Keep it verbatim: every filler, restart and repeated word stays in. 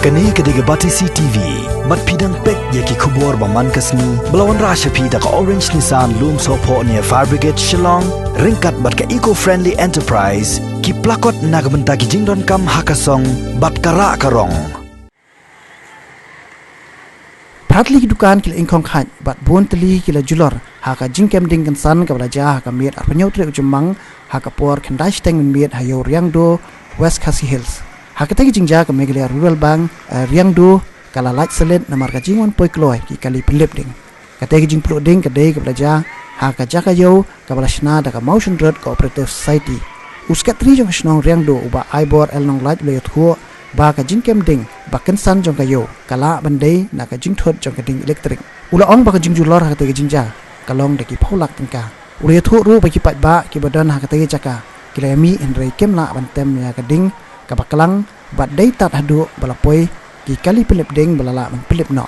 Kane ka dei ka Batesi T V. Bad phi dang peit ïa ki khubor ba man ka sngi ba la wanrah sha phi da ka Orange Nissan Lumsohphoh near Fire Brigade Shillong, ryngkat bad ka Eco Friendly Enterprise, ki plakot na ka bynta ki jingdonkam ha ka song bad ka rah ka rong. Phra tylli ki dukan ki la ingkhong khait bad bun tylli ki la julor ha ka jingkem ding kynsan kaba la jia ha ka miet arphew hynñiew tarik u Jymmang ha ka por khyndai shiteng mynmiet ha Ïew Riangdo, West Khasi Hills. Ha katei ka jingjia ka Meghalaya Rural Bank, eh, Riangdo, ka la lait sylit namar ka jingwan poi kloi ki kali pynlip ding. Katei ka jingpluh ding ka dei kaba la jia ha ka jaka ïew kaba la shna da ka Mawshynrut Cooperative Society. U Sekretari jong ka shnong Riangdo, u Bah Aibor L Nonglait, u la ïathuh ba ka jingkem ding ba kynsan jong ka ïew ka lah ban dei na ka jingthut jong ka ding elektrik. U la ong ba ka jingjulor ha katei ka jingjia ka long da ki phew lak tyngka. U la ïathuh ruh ba ki paidbah kiba don ha katei ka jaka ki la ïamih hynrei kim lah ban tem ïa ka ding kaba klang bad dei tad haduh ba la poi ki kali pynlip ding ba la lah ban pynlip noh.